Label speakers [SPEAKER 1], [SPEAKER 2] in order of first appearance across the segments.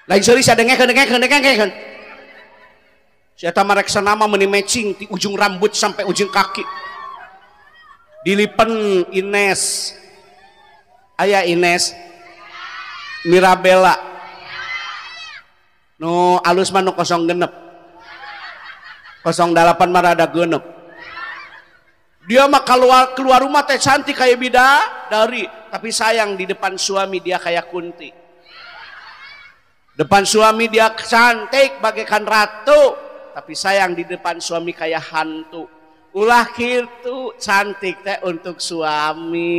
[SPEAKER 1] Lain seuri sadengekeun dengekeun dengekeun. Si eta mah rek senama meuni matching ti ujung rambut sampai ujung kaki. Dilipen Ines. Aya Ines Mirabella. Nu alus mah nu 06. 08 mah rada genep. Dia mah keluar rumah teh cantik kayak bidadari, tapi sayang di depan suami dia kayak kunti. Depan suami dia cantik bagaikan ratu, tapi sayang di depan suami kayak hantu. Ulah kitu, cantik teh untuk suami.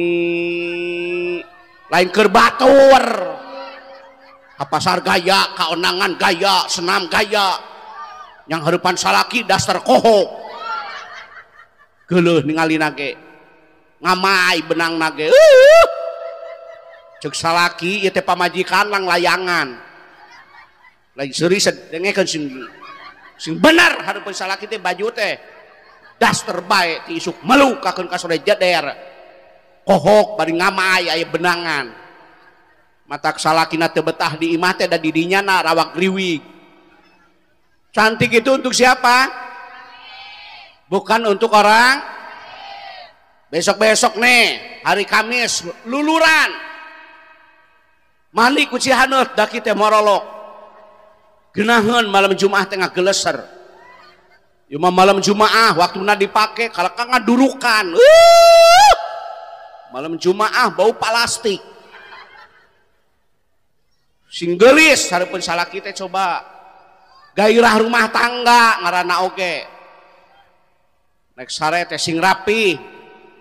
[SPEAKER 1] Lain keur batur. Ka pasar gaya, kaonangan gaya, senam gaya. Yang hareupan salaki daster kohok. Geuleuh ningali nage. Ngamai benang nage. Ceuk salaki ieu teh pamajikan lang layangan. Lain seuri dengekeun sing bener hareupeun salaki teh baju teh daster bae ti isuk meluk kakeun ka sore jeder. Kohok bari ngamai aya benangan. Matak salakina teu betah di imah teh da di dinya na rawak riwig. Cantik itu untuk siapa? Bukan untuk orang. Besok-besok nih hari Kamis luluran. Mandi ku Cihaneut daki teh morolok. Genaheun malam Jumat teh ngageleser. Ieu mah malam Jumaah waktuna dipake kalaka ngadurukan. Malam Jumaah bau plastik. Sing geulis hareupeun salaki teh coba. Gairah rumah tangga ngaranna oge. Nek sare teh sing rapi,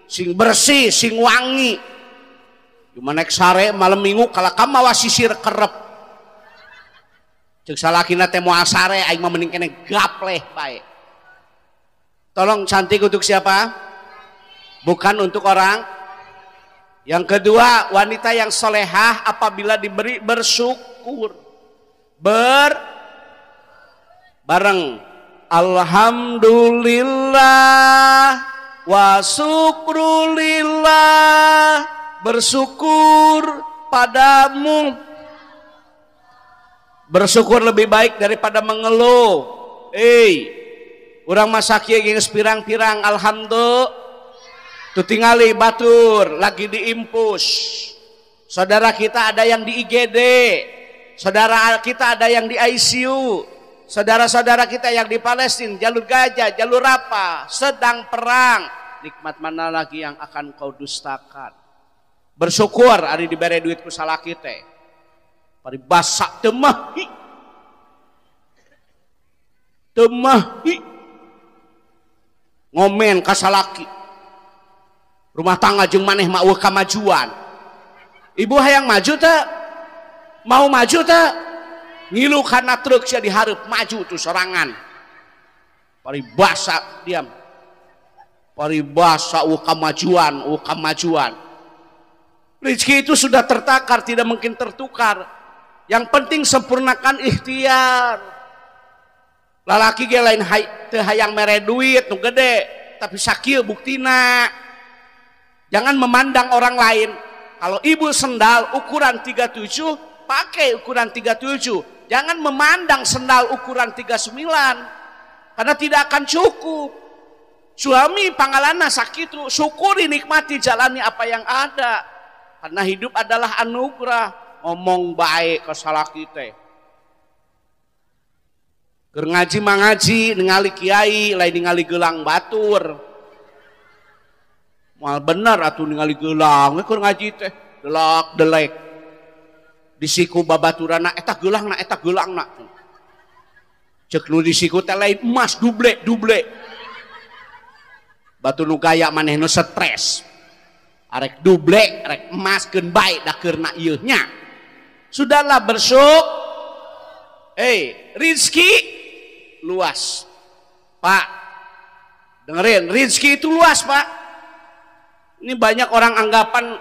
[SPEAKER 1] sing bersih, sing wangi. Cuma nek sare malam Minggu kalaka mawa sisir kerep. Ceuk salakina teh moal sare aing mah mending keneh gapleh bae. Tolong, cantik untuk siapa? Bukan untuk orang. Yang kedua, wanita yang solehah apabila diberi bersyukur. Bareng alhamdulillah wa syukrulillah, bersyukur padamu. Bersyukur lebih baik daripada mengeluh. Urang masak ieu geus pirang-pirang alhamdulillah. Tuh tingali batur lagi diimpus. Saudara kita ada yang di IGD, saudara kita ada yang di ICU, saudara-saudara kita yang di Palestina, jalur Gaza, jalur apa, sedang perang. Nikmat mana lagi yang akan kau dustakan? Bersyukur ari dibere duit ku salaki teh. Paribasa teu mah hi. Teu mah hi. Ngomen ka salaki. Rumah tangga jeung maneh mah eueuh kamajuan. Ibu hayang maju teh? Mau maju teh? Ngilu kana truk sia dihareup maju tuh sorangan. Paribasa diam. Paribasa eueuh kamajuan, eueuh kamajuan. Rezeki itu sudah tertakar, tidak mungkin tertukar. Yang penting sempurnakan ikhtiar. Lalaki ge lain teu hayang mere duit nu gede, tapi sakieu buktina. Jangan memandang orang lain. Kalau ibu sendal ukuran 37, pakai ukuran 37. Jangan memandang sendal ukuran 39, karena tidak akan cukup. Suami pangalana sakitu, syukuri, nikmati, jalani apa yang ada. Karena hidup adalah anugerah. Ngomong baik ke salaki teh. Keur ngaji mah ngaji, ningali kiai, lain ningali gelang batur. Moal bener atuh ningali gelang, keur ngaji teh delak delek. Di siku babaturana eta geulangna, eta geulangna. Ceuk nu di siku teh lain emas duble duble. Batu nu gaya maneh nu stres. Arek duble, arek emas keun bae da keurna ieu nya. Sudahlah bersyukur. Rizki luas. Pak, dengerin, rizki itu luas, Pak. Ini banyak orang anggapan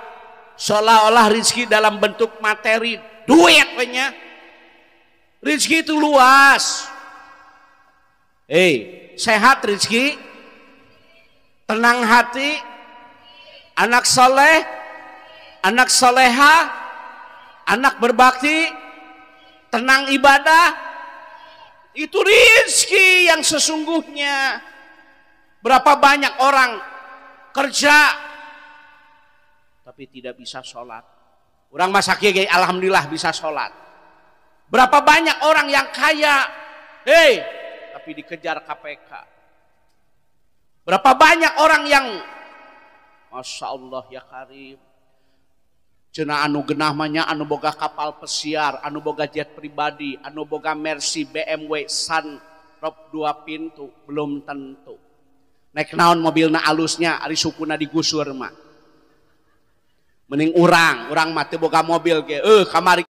[SPEAKER 1] seolah-olah rizki dalam bentuk materi, duit banyak. Rizki itu luas. Sehat rizki, tenang hati, anak soleh, anak soleha, anak berbakti, Tenang ibadah. Itu rizki yang sesungguhnya. Berapa banyak orang kerja tapi tidak bisa sholat. Orang masa kieu alhamdulillah bisa sholat. Berapa banyak orang yang kaya, hei, tapi dikejar KPK. Berapa banyak orang yang, Masya Allah ya Karim, cenah anu genah mah nya anu boga kapal pesiar, anu boga jet pribadi, anu boga Mercy, BMW, sunroof dua pintu, belum tentu. Naik naon mobilna alusnya, ari sukuna digusur mah. Mending urang, urang mah teu boga mobil ge, kamari